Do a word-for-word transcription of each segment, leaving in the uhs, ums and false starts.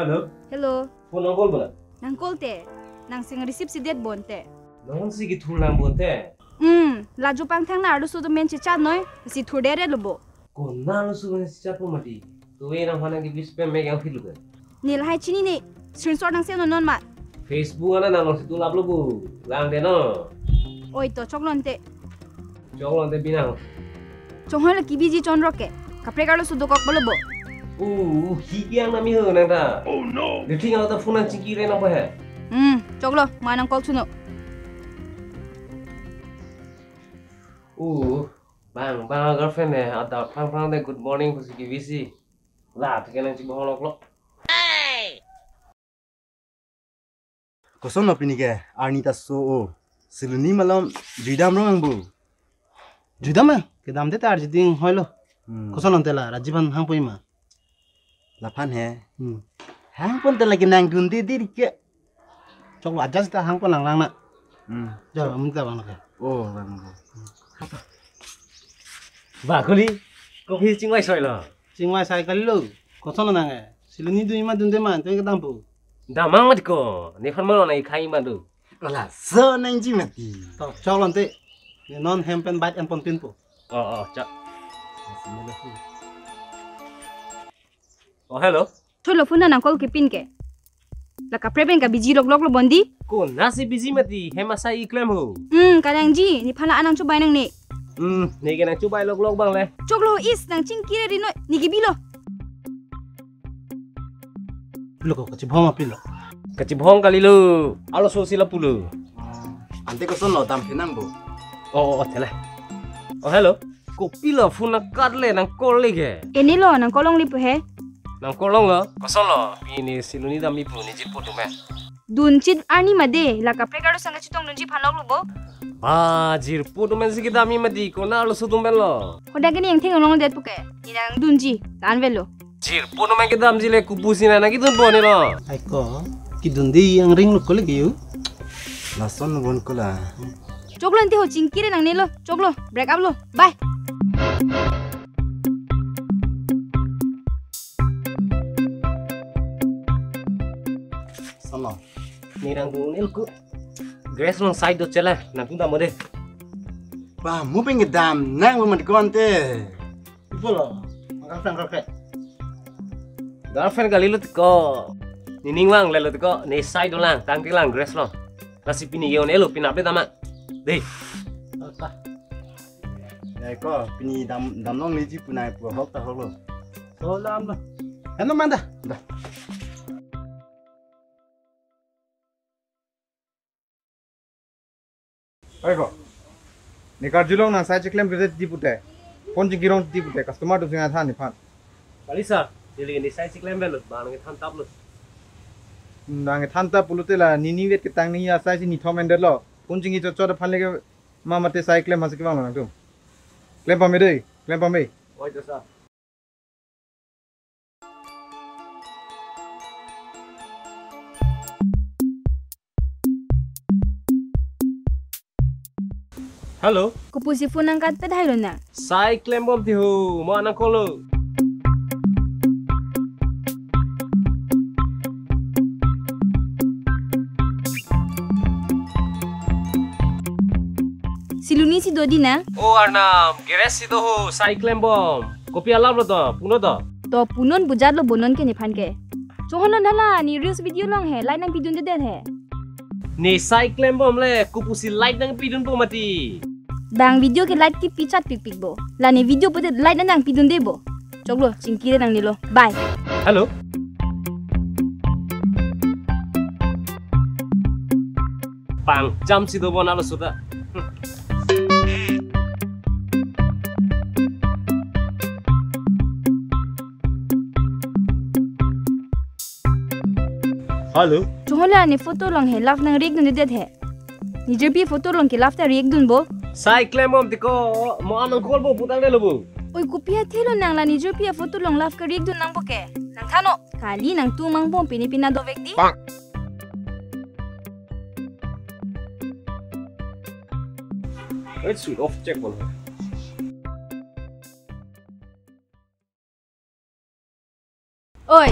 Hello. Hello. Phone nang call bola? Nang call te. Nang sing receive si det bonte. Nang si kithur lang bonte. Hmm, la jo pangthang na arloso atum pen chechat noi, si thur det lo bo. Ko na arloso pen chechat po mati. Tu e nang hana ki bis pen me yang phit lo ke. Neli lahai chinine, screenshot nang send non ma. Facebook ana nang si tulap lo bu. Lang de no. Oi to choklo ante. Choklo ante binang. Chonghoi lo ki busy chonrok ke. Kaprek arloso dokok bolo bo. Uh, hi kiang nami ho nang ta. Oh no. Dithing ang ta phone nang chingki re nang pa he. Hmm, choklo, ma nang call suno. Uh, bang, bang girlfriend ne, ada phang phang de good morning pusi ki busy. La, thik nang chibohong lok lo. Koson lo pini ke, arni ta so o. Siloni malom juidam rong ang bu. Juidam eh? Kedam te tar jiding hoi lo. Hmm. Koson lo tela, Rajiv aphan hangpoi ma. Laphan he. Hmm. Hangpon tela ke nang dun di di ke. Choklo aja sita hangpon lang lang na. Hmm. Jo, amun ta bang lo ke. Oh, bang lo. Ba kuli, kopi chingvai soi lo. Chingvai sai kali lo. Koson lo nang eh. Siloni dun ma dun de man, tu kedam pu. Damang mat ko. Nephan ma lo nang ikhai ma do. Ola, so nang ji mati. To, choklo ante. Ne non hem pen bike en pon pin po. Oh, oh, chak. Oh, hello. Thoi lo phone nang call kepin ke. La kaprek pen ka busy lok lok lo bondi. Ko na si busy mati, hem asai iklem ho. Hmm, kadang ji, nephan la anang chubai nang ne. Hmm, ne ke nang chubai lok lok bang le. Choklo is nang chingki re ri noi, ne ke bilo. Pilo ko, kachibohong ma pilo. Kachibohong kali lo, arloso si la pulo. Ante koson lo, dam phenang bo. Oh, oh, oh, tele. Oh, hello. Kopi lo phone nang kat le nang call le ke. Eni lo nang call longle pu he. Nang call long lo. Koson lo. Pini Siloni dam ipu ne jirpo atum eh. Dun chit arni ma de la kaprek arloso sang kachetong dunji aphan lok lo bo. Ba jirpo atum eh si kedam i mati ko na arloso atum pen lo. Hodak ke ne yang theng long det pu ke. Ne nang dunji. Tan velo. Jirpo atum eh kedamji le kopusi na nang kidun po ne lo. Ai ko, kidun di yang ring lo ko lagi yu. Lason bon ko la. Choklo ante ho chingki re nang ne lo. Choklo, break up lo. Bye. Sono. Ne nang dun el ko. Grass along side do chela, nang tung dam mo de. Ba, mo pen kedam, nang mo man ko ante. Ipo lo, angkang sang kakek. Girlfriend kali lo tiko. Nining vang le lo tiko. Ne side dolang, tangte lang grass lo. Lasi pini yon elo pinap le tama. Dei. Ata. Ya ko, pini dam dam long leji punai pu hok ta hok lo. So lam lo. Heno manda. Da. Ai ko. Ne karjulong nang sai chiklem kete di pute. Phone chingki rong di pute. Customer tu singa than ni phan. Kali sir, neli ne sai chiklem velo, bang nang than tap lo. Nang than tap pulote la, nini vet ketang ni asai si ni thom ender lo. Phone chingki chot chot aphan leke ma mate sai klem hasi kevang lo nangtum. Klem pame dei, klem pame. Oi to sir. Hello. Kopusi phone nang kat pet hai lo na. Sai klem bom ti ho, mo anang kolo. Siloni si do di na? O Arnam, garage si do ho, sai klem bom. Kopi alam lo to, puno to. To punon bujat lo bonon ke nephan ke. Chohon lo nala, ne reels video long he, like nang pidun dedet he. Ne sai klem bom le, kopusi like nang pidun po mati. Bang video ke like ti pichat pik pik bo. La ne video pute like nang pidun de bo. Choklo, chingki re nang ne lo. Bye. Hello. Pang jam si do bon alo suda. Hello. Chohon la ne photo long he love nang react dun dedet he. Ne jirpi photo long ke love ta react dun bo. Sai klem bom tiko mo anang kol bo putang de lo bo. Oi kopi ha thelo nang la ne jirpi photo long love ke react dun nang bo ke. Nang thano. Kali nangtum mang bom pini pina dovek di. Bang. Let's switch off check bol. Oi.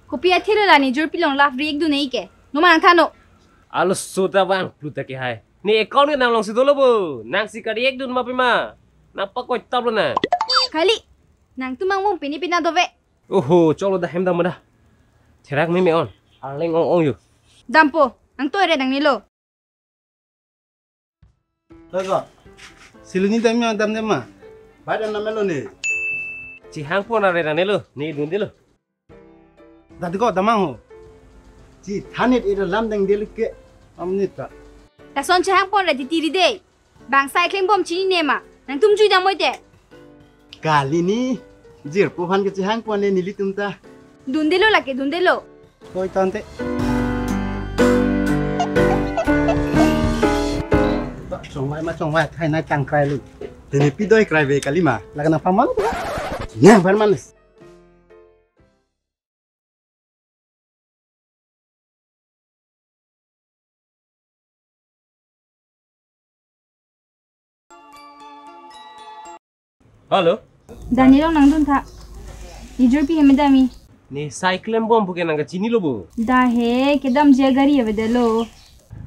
Kopi athe lo la nejor pilong laugh react dun-e ke. Noma nangthannon. Alo sota bang, pluta ke hai. Ne account ke nanglongsi dolo bo. Nangsi ka-react dun ma pima. Nang pakoi tap lo na. Kali. Nangtum angbong pini pina dove. Oho, cholo da hem dam da. Therak meme on. Arleng ong ong yo. Dampo, nangtum ere nangnelo. Lo ko. Siluni dam ya dam dam ma. Bai dam dam lo ne. Chihang pon are nangnelo, ne dundelo. Dati ko damang ho. Chi thanit ira lam dang delu ke. Amnit ta. Lason chihang pon re titi ri de. Bang cycling bom chinine ma. Nangtum jui dam moi te. Kali ni. Jirpo aphan ke chihang pon le nelitum ta. Dundelo lake dundelo. Koi tante. Chongvai ma chongvai, thainai tangkrai lu. Tene pi doi krai ve kali ma. Lake nangphan man. Nangphan man. Hello. Dani long nangdun tha. Ijur pi hem dami. Ne cycling bom puke nang kachinilo bo. Da he kedam je gari avedetlo.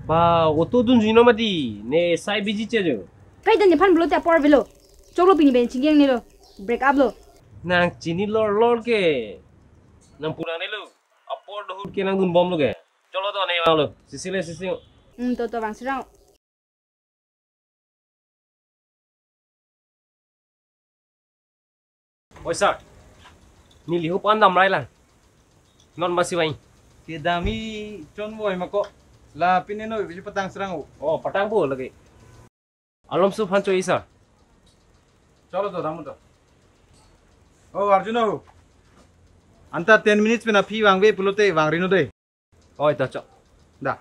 Ba auto dunji no mati. Ne sai biji chejo. Kai dan nephan blote apor avelo. Choklo pini pen chingkeng nelo. Break up lo. Nang chini lor lor ke. Nang pulang nelo. Apor dohut ke nangdun bomlo ke. Cholo to ne vanglo. Sisile sisi. Hmm, to to vang sirang. Oi sir. Neli ho pan damrai lang. Non masi vang. Kedam chonvoi ma ko. La pine noi biji patang sirang o. Oh, patang po lagi. Alom su phan choi sir. Cholo to, damu to. Oh, Arjun ho. Anta ten minutes pen aphi vangve pulote vangri non de. Oi, to cho. Da.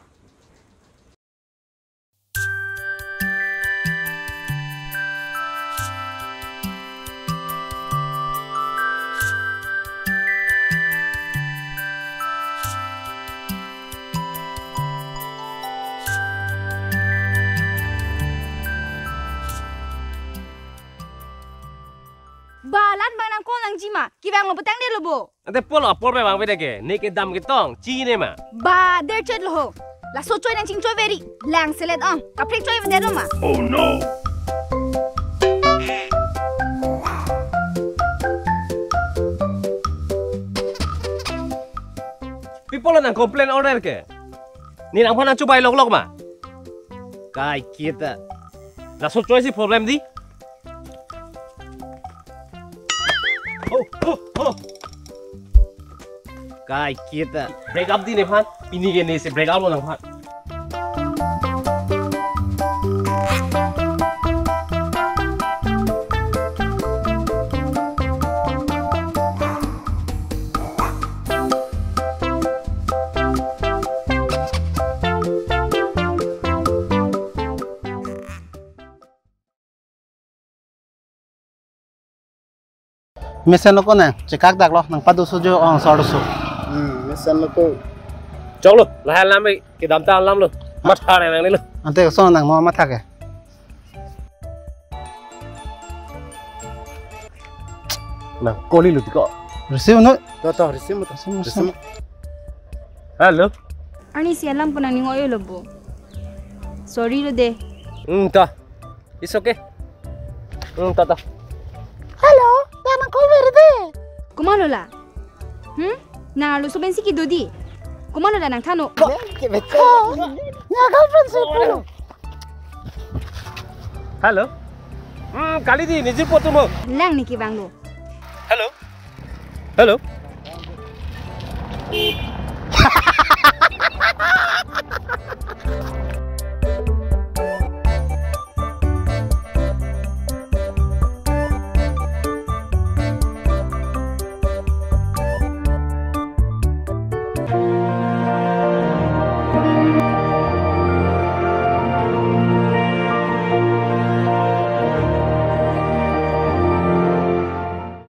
Ba lan bang nang call nangji ma. Kevanglo putangdetlo bo. Ante polo apor pe vangve de ke. Ne kedam ketong. Chine ma. Ba der chet lo ho. Laso choi nang chingchoi veri. Lang selet ong. Kaprek choi vede ma. Oh no. Pi pulo nang complain order ke. Ne nangphan nangchobai lok lok ma. Kai kita. Laso choi si problem di. Oh, oh, oh. Kai kita. Break up di nephan. Pini ke ne si break up lo nangphan. Mesen lo ko nang, chekak dak lo, nang padu sujo ong sor su. Hmm, mesen lo ko. Choklo, lahai lam kedam ta lam lo. Matha nang nanglo. Ante so nang mo matha ke. Nang koli lo tiko. Receive noi. To to receive mo to. Receive mo, receive mo. Hello. Ani si alam punang ning oyo lo bo. Sorry lo de. Hmm, to. It's okay. Hmm, to to. Hello, da nang call veri de. Komatlo la? Hmm? Nang arloso pensi kedo di. Komatlo la nangthannon? Ko, ke betul. Ko, nya girlfriend si pulo. Hello. Hmm, kali di, nejir po atum ho. Lang ne kevanglo. Hello. Hello.